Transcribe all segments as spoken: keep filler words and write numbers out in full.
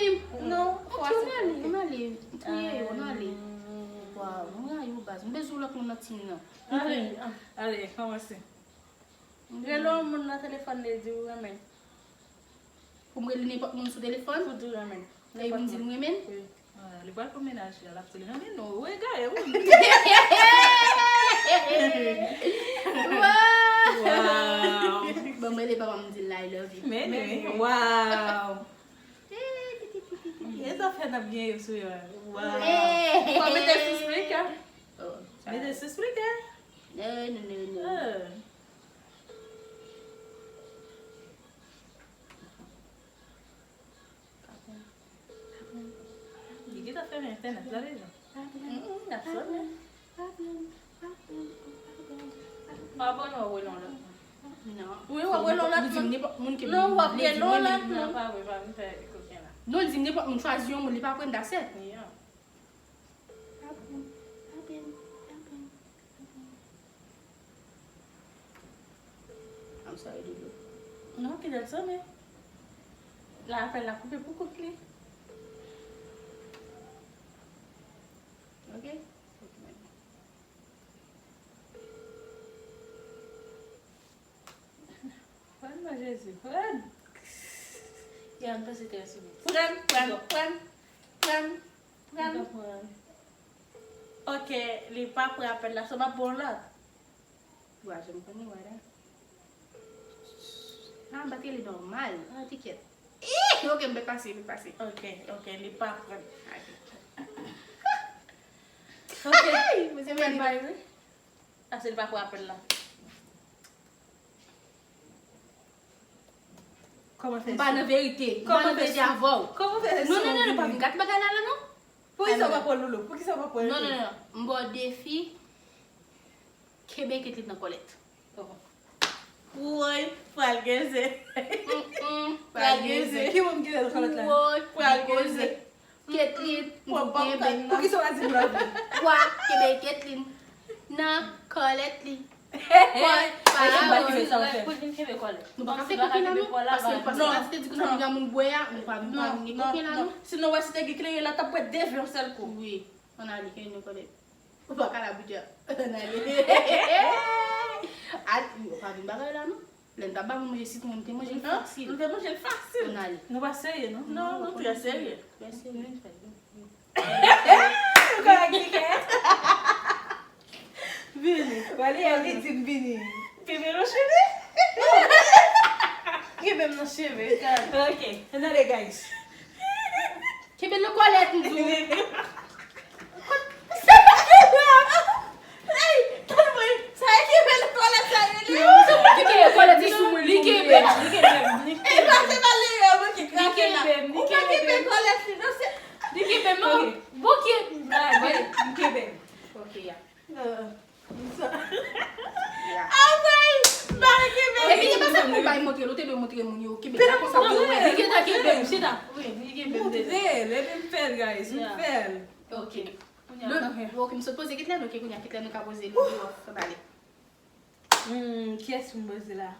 menm. Non, ok, on ale, on ale. M touye yo, on ale. Waw, mwen rayi w baz. M bezwen lòt moun nan team nan. Ale, ale, kòmanse. Rele yon moun nan telefòn li, di w renmen. Pou m rele nenpòt moun sou telefòn? Pou di w renmen. Epi m di l m renmen l? Wi. Ah, li pral pran mennaj li, l ap di l renmen nou. Ou egare, moun. Waw! Waw! Bon, m rele papa m, m di l I love you. Men wi. Waw! E zafè n ap gen yo sou yo a. Waw! Fò mete l sou speaker. Oh, sorry. Mete l sou speaker. Non, non, non, non. Ah. Li gentan fèmen entènèt la deja. Mm, mm, n ap sone. Pa abòne w ap rele yon lòt moun. Non. Wi, w ap rele yon lòt moun. Non, w ap rele yon lòt moun. Non, pa vre, pa vin fè koken la. Non, li di m nenpòt moun chwazi yon moun, li pa pran, that's it. Yeah. I'm sorry, Doudou. Non, kite l sone. La apèl la koupe pou kont li. Ok. Pran non Jezi, pran. Ya, m panse te sou. Pran, pran, pran, pran, pran. Ok, li pa pran apèl la, so m ap bon lòt. Wa, jan m konnen, wala. Ah, batri li nòmal. Ah, ti kyèt. Ih, ok, m pral pase, m pral pase. Ok, ok, li pa pran. Ok. Hey, mezanmi, bèl bay, wi. Paske li pa pran apèl la. Kòman fè? M pa nan verite. M pa nan verite avè w. Kòman fè? Non, non, non, non, pa vin gate bagay la, la, non. Poukisa w pa pran Loulou? Poukisa w pa pran Loulou? Non, non, non. M ba w defi. Kenbe Ketlin nan kòlèt. Woy, pral gen zen. Mm, mm, pral gen zen. Ki moun ki nan kòlèt la? Woy, pral gen zen. Ketlin, kenbe. Poukisa w pa di m la? Wa, kenbe Ketlin nan kòlèt li. Kòlèt pa a, pou l vin kenbe kòlèt. Nou pa ka fè koken la, non, paske, paske Tati te di ke sa nou gen moun bwè a, nou pa, nou pa vin gen koken la, non. Sinon, wè, si te gen kleren la, t ap pran de vle yon sèl kou. Wi, ann ale, kenbe kòlèt. Ou pa ka la bouda. Ann ale. Al, ou pa vin bagay la, non. Lè n t ap ba moun manje sitwon, nou te manje l fasil. Nou te manje l fasil. Ann ale. Nou pa serye, non? Non, nou trè serye. Trè serye. Ou kòrèk, Kikè? Vini. Wè li, li di m vini. Kenbe nan cheve. Kenbe m nan cheve, gad. Ok, ann ale, guys. Kenbe l nan kòlèt, m di w. Sa pa kenbe. Ey, kalme. Sa e kenbe nan kòlèt sa rele. Li kenbe kòlèt li sou mwen, li kenbe, li kenbe, li kenbe. E pa se malere mwen ki krape la. Ou pa kenbe kòlèt li, non, se. Li kenbe m, non. Ok. Bon, ki. Gade, m kenbe. Ok, ya. Anmwey! Mari kenbe. Epi, e pa sa pou bay montre l, ou te dwe montre moun yo kenbe. Sa konsa pou yo wè. Li gentan kenbe m, chita. Wi, li kenbe m deja. Montre l, epi m fè l, guys, m fè l. Ok. Kounye a, ok, m sot poze Kitlèn, ok, kounye a Kitlèn nou ka poze Loulou, ann ale. Hmm, kiyès pou m poze la?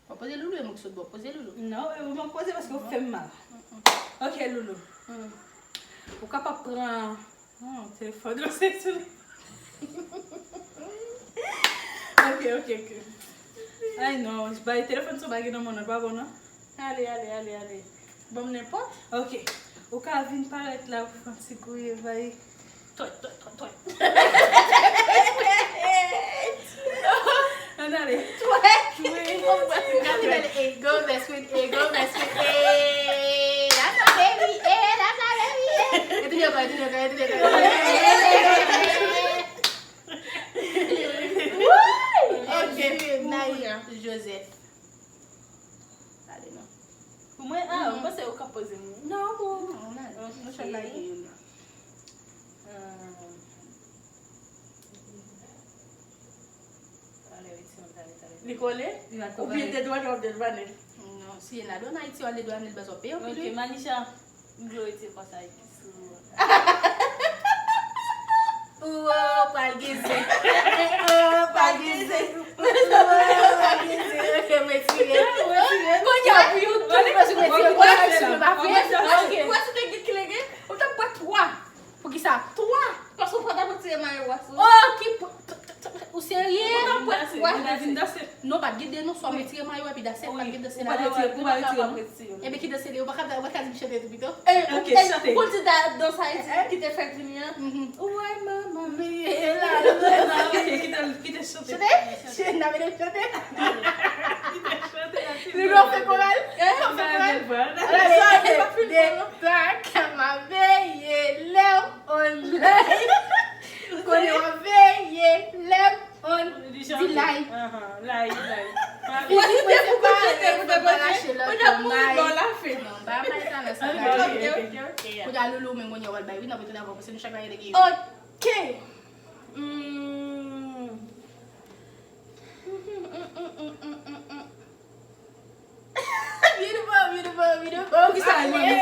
W ap poze Loulou, e mwen ki sot bò, poze Loulou. Non, e mwen poze paske w fè m mal. Ok, Loulou. Ou kapab pran, oh, telefòn yo se sou li. Ok, ok, ok. Ay non, bay telefòn sa w pa gen nan men w, pa bon non. Ale, ale, ale, ale. Ban m nenpòt. Ok. Ou ka vin parèt la pou fè yon ti gouye bay. Twèk, twèk, twèk, twèk. Ann ale. Twèk. Wi. Gade, gade, e go best friend, e go best friend, e. That's my baby, e, that's my baby, e. E tounen ankò, e tounen ankò, e tounen ankò. Ok, Naya Joseph. Pale non. Pou mwen, ah, mwen panse ou ka poze mwen. Non, pou. Non, non, non, chat la gen youn nan. Ah. Li kole? Oubyen de dwat, w ap de dwat li? Non, si e n a dwat an Ayiti, w al de dwat li, baz w ap peye anpil, wi. Ok, Manisha. Glory ti konsa ki sou. Ou pral gen zen. Ou pral gen zen. Ou pral gen zen. Ok, mwen tire. Kounye a pou YouTube, mwen tire. Kounye a YouTube pa fè. Ok. Ou wè si te gen kleren, ou t ap pran twa. Poukisa? Twa. Paske ou pa t ap retire mayo a sou. Oh, ki. Ou serye? Ou pa t ap pran twa. Non, pa t gen de non, swa m retire mayo epi that's it, pa t gen de se la la. Ebyen ki danse li, ou pa ka, ou pa ka di m chante tou pito? Ok, chante. Pou l di dans Ayiti ki te fèk vini an. Ou wè manman m ye la. Ok, kite l, kite l chante. Chante? Chante, n a mete chante. Kite l chante. Li vle w fè koral? Ou fè koral? Alè, de, twa, kat, m a veye lè w online. Konnen w ap veye lè m on di lay. Lay, lay. Fizik mwen se pa, fò m pa lache lòt yo may. Non, ba may sa nan sa. Kounye a Loulou, men kounye a w al bay, wi, n ap retounen avè w, paske nou chak la gen de gen yo. Ok. Hmm. Beautiful, beautiful, beautiful. Poukisa yo mwen vle,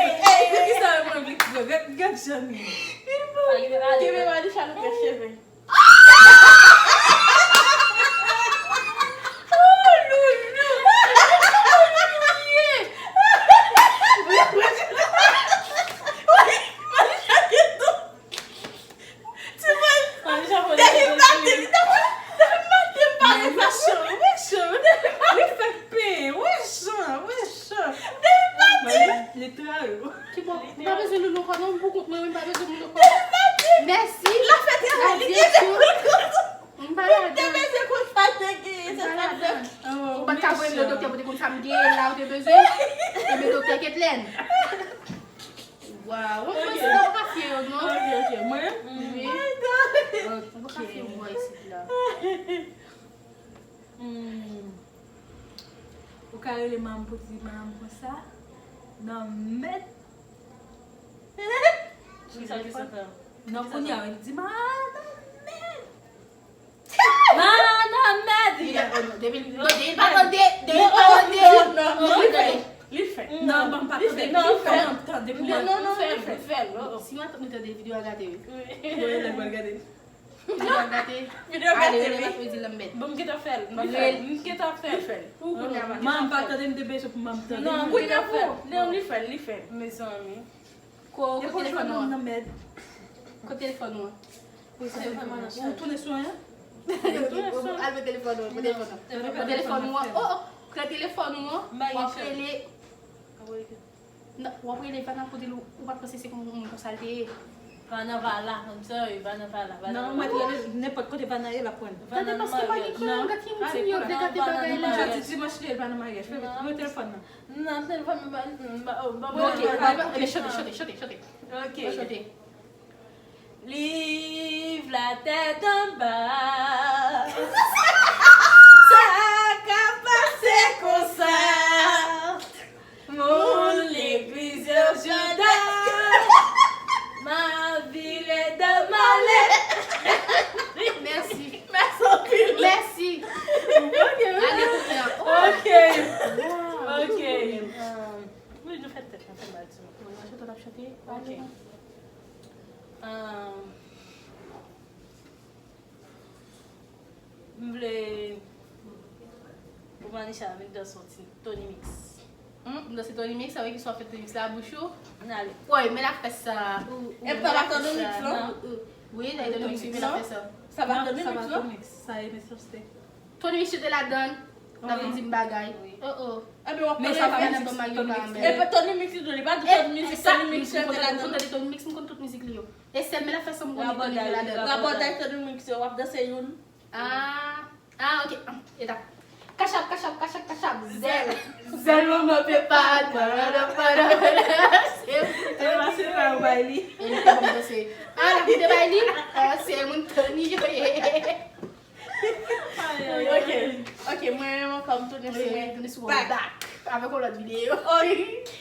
poukisa yo mwen vle, gad, gad jan li. Beautiful. Kenbe Manisha, nou fè cheve. Oh, Loulou. Oh, Loulou ye. Manisha gen don. Ti mwen, depi maten, li t ap, depi maten, m pa gen fason. Wè chan, wè chan. Li fèk penyen, wè chan, wè chan. Depi maten. Li tray ou. Ki bò? M pa bezwen Loulou ankò, non, m pou kont mwen, m pa bezwen moun ankò. Depi maten. Mèsi. L ap fè travay li, li te pou l kont. M pa ladan. Ou te bezwen konn sa te genyen, se sa m fè. Ou pa t ka voye m nan doktè pou te konn sa m genyen la, ou te bezwen. Ebyen, doktè Ketlèn. Waw, mwen se pa fye yo, non. Ok, ok, mwen? Wi. Mwen pa fye yo bò isit la. Hmm. Ou ka rele manman pou di manman konsa? Nan mèt. Kisa, kisa fè? Non, kounye a, di manman mèt. Manman mèt. Depi l tande, depi l tande, depi l tande. Non, non, non, li fè. Non, ban m pa tande. Non, fè. Tande pou mwen. Non, non, non, fè, fè. Si matant mwen tande videyo a, gade, wi. Wi. Mwen, lè mwen gade. Videyo gate. Videyo gate, wi. Mwen di l m bèt. Bon, m gentan fè l. M gentan fè l. M gentan fè l. Pou kounye a, manman pa tande, m te bezwen pou manman tande. Non, kounye a pou. Non, li fè l, li fè l. Mezanmi. Ko, kote telefòn ou an? Kote telefòn ou an? Ou tounen sou an? Al pou telefòn ou an, pou telefòn ou an. Pou telefòn ou an. Oh, oh, pran telefòn ou an. W ap rele. Non, w ap rele Vana pou di l ou pa t panse se kon moun konsa l te ye. Vana va la, I'm sorry, Vana va la. Non, mwen te rele nenpòt kote Vana ye, l ap pran. Tande, paske pa gen kè, gad ki moun serye, ap gade bagay la. Jodi dimanch li ye, l pa nan maryaj. Fè rete telefòn nan. Non, telefòn mwen pa, m pa, m pa. Ok, ok, chante, chante, chante, chante. Ok. Chante. Liv la tèt anba. Sa ka pase konsa. Moun legliz yo Jida. Ma vie est dans ma lè. Mèsi. Mèsi anpil. Mèsi. Ok. Ale kounye a. Oh. Ok. Wow. Ok. Wi, nou fè tèt la fè mal ti moun. Mwen chante, l ap chante. Ok. Ah, m vle pou Manisha vin danse yon ti Tony Mix. Hmm, m danse Tony Mix, sa vle ki swa fè Tony Mix la bouch ou. Ann ale. Woy, men l ap fè sa. Ou, ou, e pa Tony Mix, non? Wi, nan Tony Mix, wi, men l ap fè sa. Sa pa Tony Mix, non? Sa e Mechanste. Tony Mix yo te ladan. N ap vin di m bagay. Oh, oh. Ebyen, w ap konnen sa pa Tony Mix, Tony Mix. E pa Tony Mix li tou, li pa di Tony Mix, Tony Mix chante ladan. Tony Mix, m konn tout mizik li yo. E sèl men l ap fè sa m konnen Tony Mix ladan. Rabòday Tony Mix yo, w ap danse youn. Ah, ah, ok. Eta. Kachap, kachap, kachap, kachap, zèl. Zèl manman pe pa, parada, parada. Se pa se pa yon bay li. E li te ban m danse. Ah, l ap kite bay li. Ah, se moun Tony yo ye. Ok, ok, mwen menm ankò m tounen sou mwen. Tounen sou mwen back avèk yon lòt videyo. Ok.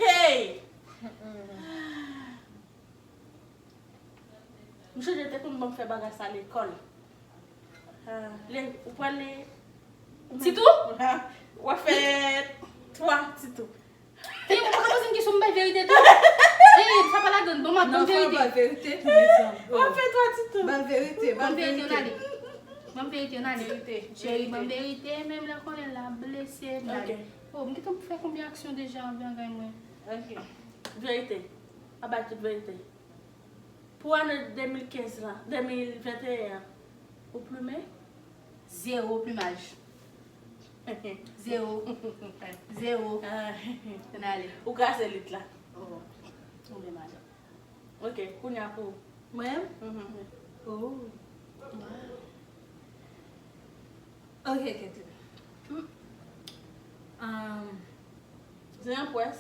M chanje tèt ou m ban m fè bagay sa lekòl. Ah, le, ou pral le. Titou? W ap fè twa titou. Ey, ou pa ka poze m kesyon, m bay verite tou. Ey, sa pa ladan, ban m, ban m verite. Non, fò w ba verite tou, mezanmi. W ap fè twa titou. Ban verite, ban verite. Ban verite, ann ale. Ban verite, ann ale. Verite. Cheri, ban verite, menm lè konnen l ap blese, ann ale. Ok. Oh, m gentan fè konbyen aksyon deja anvè gay mwen? Ok. Verite. A bay tout verite. Pou ane de mil kenz lan, de mil venteyen an, ou plimen? Zewo plimaj. Zewo. Zewo. Ah. Ann ale. Ou kraze lit la. Oh. Tonbe madan. Ok, kounye a pou ou. Mwen menm? Mhm. Oh. Ok, Kathleen. Hmm. Um, se yon pwès.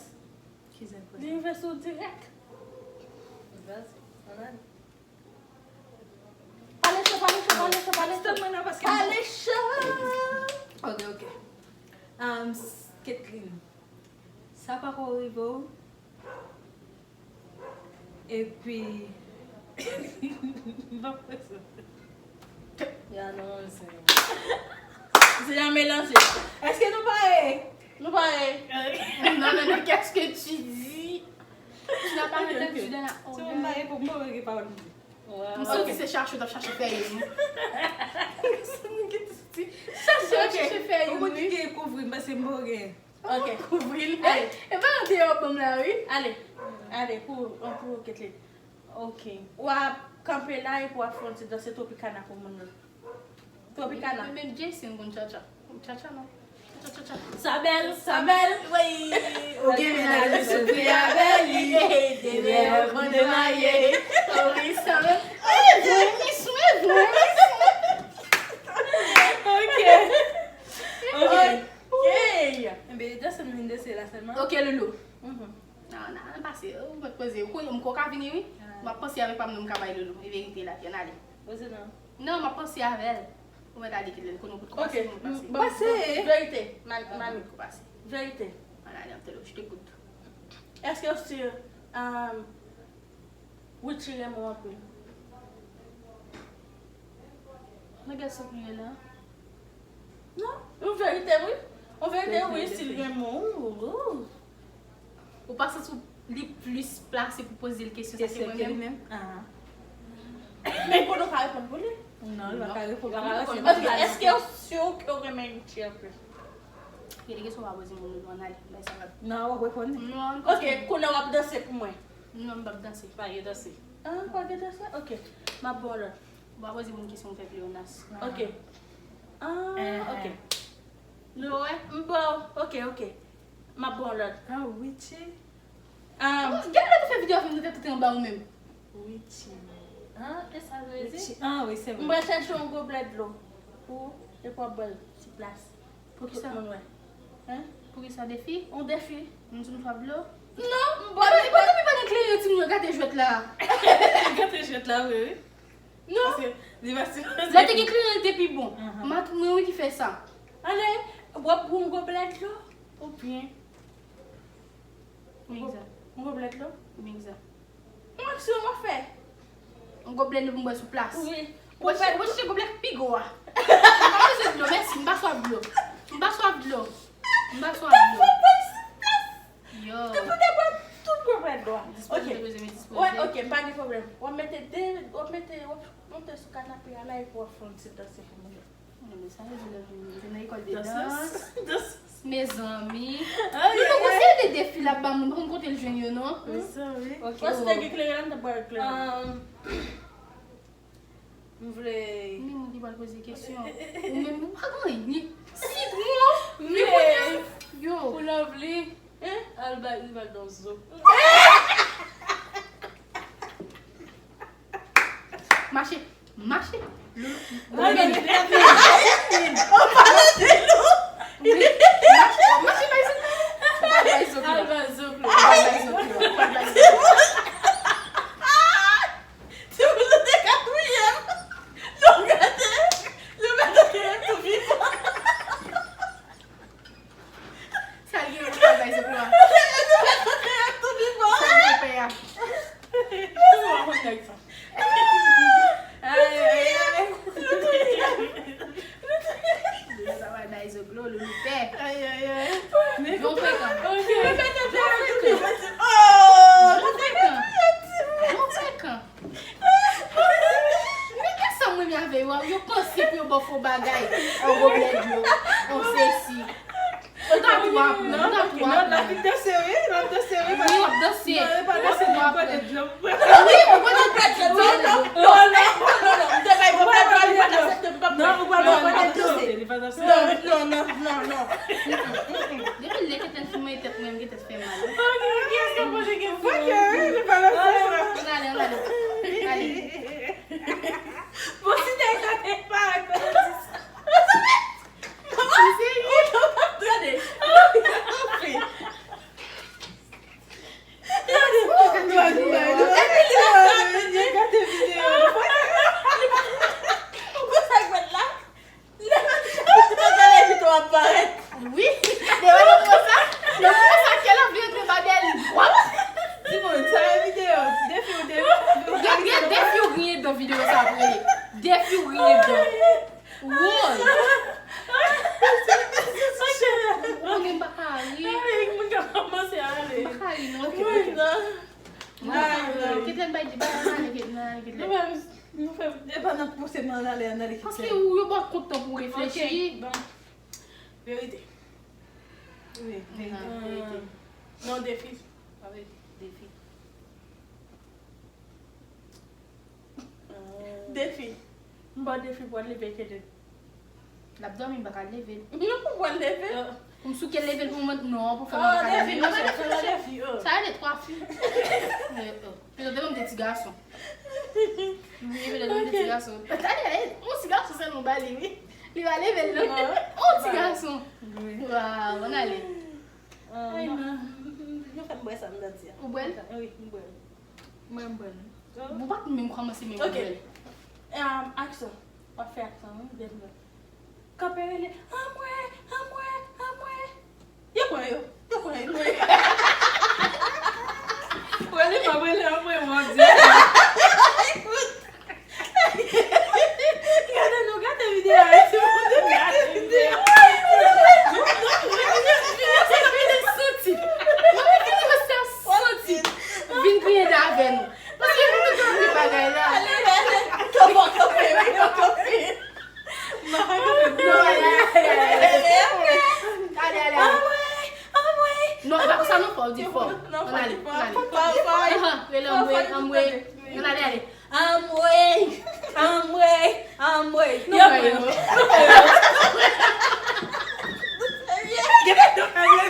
Ki zen pwès? Li rive sou dirèk. Vas-y, ann ale. Pale cho, pale cho, pale cho, pale cho. Stop mwen nan paske pale cho. Ok, ok. Um, s-, Kathleen, sa pako rive w? Epi, m pa kwè sa. Ya non, se. Se yon melanje. Èske nou pare? Nou pare. Non, non, non, qu'est-ce que tu dis? Tu n'as pas entendu de la. Se bon, m pare pou m pare gen pawòl m di. M santi se chache w t ap chache fè youn. Chache w ap chache fè youn, wi. Ou mwen ki gen kouvri m, paske m poko gen. Ok. Kouvri l. Ale. E pa nan deyò ban m la, wi. Ale. Ale, pou, pou Kathleen. Ok. W ap kanpe la epi w ap fè yon ti danse Tropicana pou moun nan. Tropicana. Men, men Jason konn tchatcha. Tchatcha non. Tchatcha, tchatcha. Sa bèl, sa bèl, wi. Ou gen mennaj ou souple avè li. Demen ou konn demarye. Wi, sa menm. Wi, vre, wi, vre, wi. Ok. Ok. Ok. Enben, Jason vin danse la sèlman. Ok, Loulou. Mhm. Nan, nan, nan pase, ou mèt poze. Ou konnen m ko ka vini, wi. Ah. M ap panse avèk pa m nan m ka bay Loulou. E verite la, ann ale. Poze non. Non, m ap panse avè l. Ou mèt ale kite l, konnen ou kout kou pase, m pase. Pase. Verite, Mami. Verite. Ann ale, ann ale, je t'écoute. Èske w si, um, Richie renmen w anpil? Nan gèl sot nou ye la. Non, yon verite, wi. Yon verite, wi, si l renmen w, ou. Ou pa santi w li plis plase pou poze l kesyon sa ke mwen menm? Ah. Men kote w ka reponn pou li? Non, li pa ka reponn pou li. Paske èske w si ke w renmen Richie anpil? Rete kesyon w pa poze moun nan, ann ale, bay sa l ap. Non, w ap reponn li. Non, ok, kounye a w ap danse pou mwen. Non, m p ap danse. Pa gen danse. Ah, pa gen danse? Ok. M ap ba w lòt. W pa poze moun kesyon m fè pleyonas. Ok. Ah, ok. Nou wè? M ba w. Ok, ok. M ap ba w lòt. Ah, Richie. Ah. Gen lè nou fè videyo avè m, nou te tout anba ou menm. Richie. Ah, e sa vle di? Richie. Ah, wi, se vre. M pral chèche yon goblè dlo pou ou, epi w ap ba l sou plas. Pou kisa? Tout moun wè. Hein? Pou kisa defi? Yon defi. M di nou swav dlo? Non, m ba l. Epa depi pa gen kleren timoun yo gate jwèt la. Gate jwèt la, wi, wi. Non. Paske li pa sipoze. Lè te gen kleren, li te pi bon. Matant mwen, wi, ki fè sa. Ale, w ap bwè yon goblè dlo, oubyen Yon goblè dlo? Yon aksyon w ap fè. Yon goblè dlo pou m bwè sou plas. Wi. Wè, chèche goblè k pi gwo a. M pa bezwen dlo, mèsi, m pa swaf dlo. M pa swaf dlo. M pa swaf dlo. Yo. Te pote bwè tout goblè dlo a. Ok. Wè, ok, pa gen pwoblèm. W ap mete de, w ap mete, w ap monte sou kanape a la epi w ap fè yon ti danse pou mwen. Sa vle di lè vini, te nan lekòl de dans. Mezanmi. Loulou, gon seri de defi l ap ba moun, m pa konn kote l jwenn yo, non. Wi, sa, wi. Ok. Paske gen kleren, m t ap ba l kleren. M vle. Men moun ki pral poze kesyon. Ou menm, ou pa gen anyen. Sitwon. Yo. Pou Lovely. Al ba, li ba l nan zo. Mache, mache. Loulou. Ou pale de nou. Mache, mache, bay zoklo. Ou pral bay zoklo. Al bay zoklo. Ou pral bay zoklo. Ou pral bay zoklo. Timoun nou te ka touye m. Nou gade. Nou mete touye m tou vivan. Sa l gen pou l bay zoklo a? Sa l gen pè a? Ay, ay, ay. Deja w al bay zoklo, Loulou pè. Ay, ay, ay. Gon frekan. Gon frekan. Gon frekan. Gon frekan. Men kèk sa mwen menm avè yo, yo panse pou yo ba w fo bagay. On goblè dlo, on sesi. Ou ta twò aprann, ou ta twò aprann. L ap vin danse wi, l ap danse wi. Wi, w ap danse. Non, e pa danse, non, pa de dlo. Wi, ou pa de dlo. Non, non, non, non, non, m te bay goblè dlo, li pa t aksepte, m p ap pran. Non, ou pa pran, pa de dlo. Li pa t aksepte. Non, non, non, non, non. Depi lè ke tèt mwen, tèt mwen, m gen tèt Fè mal. Ok, kiyès k ap poze kesyon? Mwen ke wi, li pa nan sens la. Ann ale, ann ale. Ale. Bon, si te sa te parèt, mwen te di sa. Ou serye? Tande. Gade, gade, gade, gade videyo. Ou konn sa k fèt la? Lè m ap chante, mwen gade pito ap parèt. Wi. Devan nan konsa, nan konsa ke l ap vin antre ba dèyè li. Wap. Timoun, sa e videyo. Defi ou te. Gen, gen defi ou griyen dan videyo sa ap rele. Defi ou griyen dan. Woy. Ou konnen m pa ka ri. Moun ka kòmanse ale. M pa ka ri non. Kite m bay di bagay nan ale, kite nan ale, kite. Nou fè, nou fè, epa n ap pouse m ann ale, ann ale kit. Paske ou, yo ba w kontan pou w reflechi. Ok, bon. Verite. Wi, verite. Non, defi. Pa verite. Defi. Defi. M ba w defi pou w al leve Kenneth. L ap dòmi, m pa ka leve l. Non, pou w al leve l. Pou m souke leve l pou mwen, non, pou fè mwen pa ka leve l. Defi, non, defi, oh. Sa rele twa fi. Petèt demen m te ti gason. Wi, petèt demen m te ti gason. Tande, yon ti gason sèlman ba li, wi. Li pa leve l, non. On ti gason. Wi. Waw, ann ale. Ay, non. Yo fè m bwè sa m t ap di a. Ou bwè l? Wi, m bwè l. Mwen, m bwè l. Ou pa t menm kòmanse, men ou bwè l. Ok. Aksyon. W ap fè aksyon, wi, m bwè l. Kanpe rele, anmwe, anmwe, anmwe. Yo pran yo, yo pran yo, yo pran yo. Rele pa rele, anmwe, w ap di. Gade nou, gade videyo a, timoun, gade videyo. Santi. Mwen vin santi. Vin kriye avè nou. Paske nou tout ap di bagay la. Ale, ale. Amwey. Ann ale, ale. Amwey. Amwey. Amwey. Nou pran yo. Nou pran yo. Gade, nou pran yo.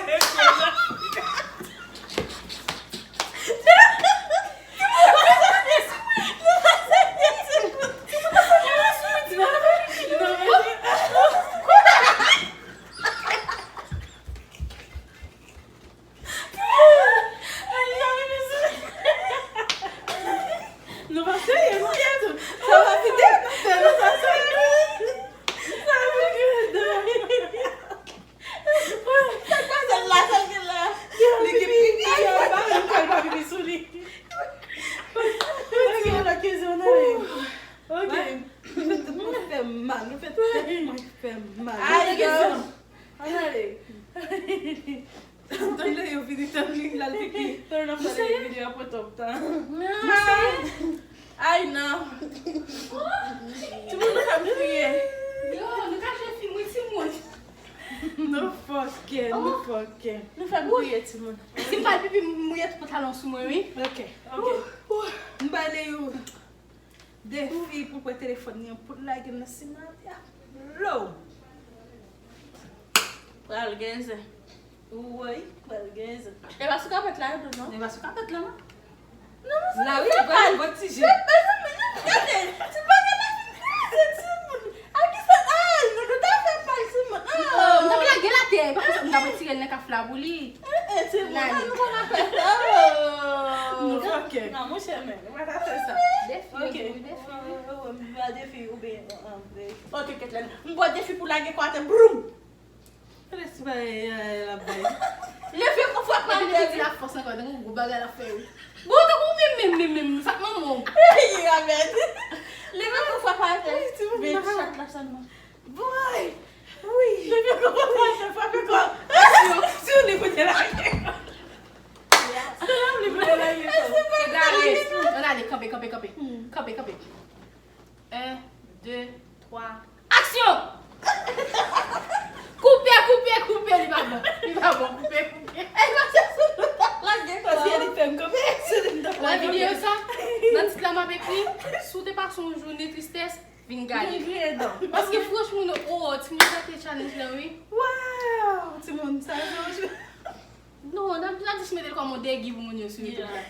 Nou pa serye, nou serye tou. Sa pa vide, nou fè, nou pa serye. Sa vide. Sa k pase la, sa k gen la? Li gen pipi anba, li kwè l pa pipi sou li. Mwen ti gen lòt kesyon, non? Ok. Mwen fè mal, mwen fè tèt mwen fè mal. Ay, kesyon. Ann ale. Tande yo vini tann li, l al pipi. Tande nan pale videyo a pran twòp tan. Ay, non. Timoun, nou fè m kriye. Yo, nou ka jwe fim, wi, timoun. Nou fòkè, nou fòkè. Nou fè m kriye, timoun. Si m pral pipi, m mouye tout pantalon sou mwen, wi. Ok, ok. M ba Leyou defi pou l pran telefòn li an, pou l lage l nan siman an. Pral gen zen. Woy, pral gen zen. E pa sou kapèt la, yo, non? E pa sou kapèt la, non? Non, non, se la, wi, pral, bon ti je. Mezanmi, gade, ti bagay la fin kraze, timoun. A ki sa? Ay, non, nou ta fè mal, timoun. Oh, m t ap lage l atè, e pa konsa, m t ap retire l nan kaf la pou li. Eh, eh, timoun, nou pa ka fè sa. Nou fòkè. Non, monchè, men, nou pa ka fè sa. Defi, ok. Defi. Defi, oubyen, ok, Ketlèn. M ba w defi pou lage kò atè, broum! Gade ti bagay, eh, l ap bay. Leve kou frape atè. Epi li di l ap fòs ankò, tankou gwo bagay l ap fè, wi. Bon, tankou menm, menm, menm, menm, sa k manman w. Ey, amèd. Leve kou frape atè. Ey, timoun. Men chat la sèlman. Boy! Wi. Leve kou frape atè, frape kò. Si w, si w li pou te lage. Egare. Ann ale, kanpe, kanpe, kanpe. Kanpe, kanpe. Un, deux, trois, action! Koupe, koupe, koupe, li pa bon. Li pa bon, koupe, koupe. Ey, pa se sou nou t ap lage kò. Paske li fè m kanpe, se li m t ap lage. Wè videyo sa? Nan tit la m ap ekri, si w te pase yon jounen tristès, vin gade. Vin gade. Paske franchman, oh, timoun gate challenge la, wi. Waw, timoun, sa se yon jou. Non, n ap, n ap jis mete l kòm yon degi pou moun yo sou YouTube la.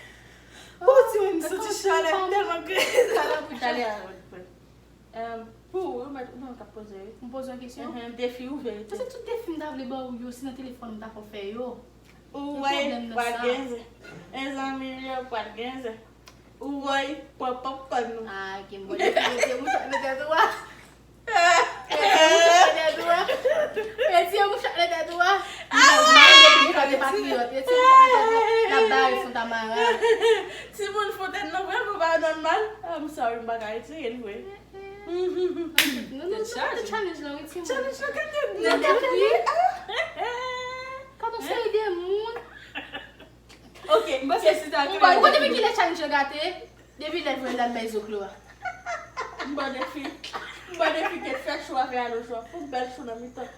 Oh, timoun, m santi chalè tèlman kreye. Chalè a. Em, pou ou, ou mèt, ou mèt ap poze, wi. M poze yon kesyon? Enhen, defi ou verite? Paske tout defi m ta vle ba ou yo, se nan telefòn m ta konn fè yo. Ou wè, pral gen zen. Mezanmi, yo, pral gen zen. Ou wè, pran pòpkòn nou. Ah, ok, m ba w defi, mete mouch ak nan tèt ou a. Mete mouch ak nan tèt ou a. Mete mouch ak nan tèt ou a. Ah, mete mouch ak nan tèt ou a. Mete mouch ak nan tèt ou a. N ap bare Fontamara. Timoun, Fontaine nan vrèman pa nòmal. I'm sorry, m pa ka retire l vre. Non, non, non, se te challenge lan, wi, timoun. Challenge lan gate nèt, wi. Gade yon seri de moun. Ok, m panse si ta kreye. Ou konn depi kilè challenge lan gate? Depi lè l voye l al bay Zoklo a. M ba w defi. M ba w defi, gèt fè cho avè alo cho. Fè yon bèl cho nan mitan.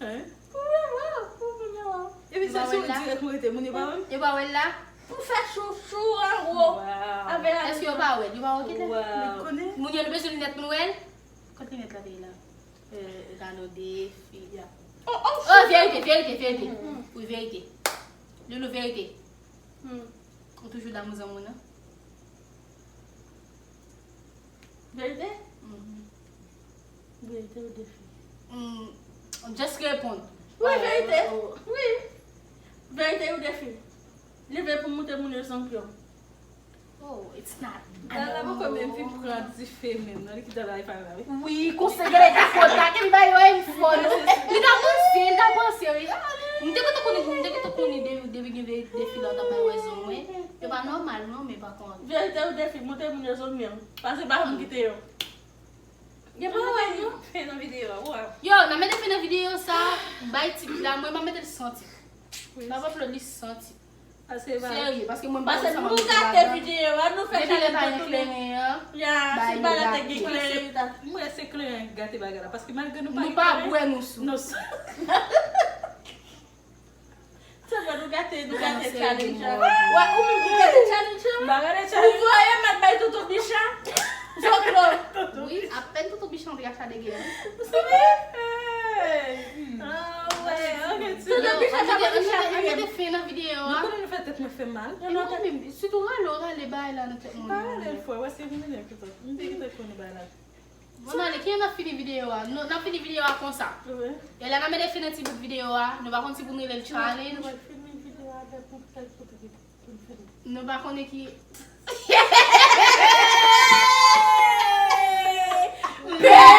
Hein? Pou mwen, wè, pou mwen, wè. Epi se sou dirèk mwen rete, moun yo pa wè m? Yo pa wè l la? Pou fè chouchou an wo. Waw. Avè a. Èske yo pa wè l? Yo pa wè l? Waw. Moun yo, nou bezwen linèt pou nou wè l? Kot linèt la te ye la? Euh, gade yon defi. Oh, oh, oh, verite, verite, verite. Wi, verite. Loulou, verite. Ou toujou damou zanmi w nan? Verite? Mhm. Verite ou defi? Mm, just reponn. Wi, verite. Wi. Verite ou defi? Leve pou moute moun yo zanpyon. Oh, it's not. Gala poko menm fin pran dife menm, non, li kite la, li pa la, wi. Wi, konsa gade ki fò ta, ke m bay yo enfo, non. Li ta panse, li ta panse, wi. M te kontan konnen, m te kontan konnen de, depi gen de, defi la, w ta bay rezon, wi. Yo pa nòmal, non, men pa kont. Verite ou defi, moute moun yo zanmi an. Paske pa moun kite yo. Gen pa wè nou fè nan videyo a, waw. Yo, n a mete fè nan videyo sa, bay tit la, mwen m a mete l san tit. Wi. M ap upload li san tit. Paske ba. Serye, paske mwen m pa konn sa m ap mete ladan. Depi lè pa gen kleren an, bay yo gate. Mwen se kleren ki gate bagay la, paske malgre nou pa gen kleren, nou pa bwè, nou sou. Nou sou. Se vre, nou gate, nou gate challenge la. Wè, ou menm ki gate challenge la. M pa gade challenge. Ou voye m al bay Toto Bicha. Zòt lo. Wi, apèn Toto Bicha antre ak sa degè a. Ou santi? Hey. Ah, wè, ok, ti Toto Bicha, Toto Bicha. Ann mete fen nan videyo a. Nou konnen nou fè tèt mwen fè mal. E mwen menm, sitou rale, w rale bagay la nan tèt mwen. M pa rale l fò, wè se vini ki t ap. M te ki t ap konnen bagay la. Bon, ale, kijan n ap fini videyo a? Nou, n ap fini videyo a konsa. Wi. E la n ap mete fen nan ti bout videyo a. Nou pa konn si pou n rele l challenge. Nou pral fini videyo a avèk yon tèl kote ki pou n fini. Nou pa konnen ki. Bèl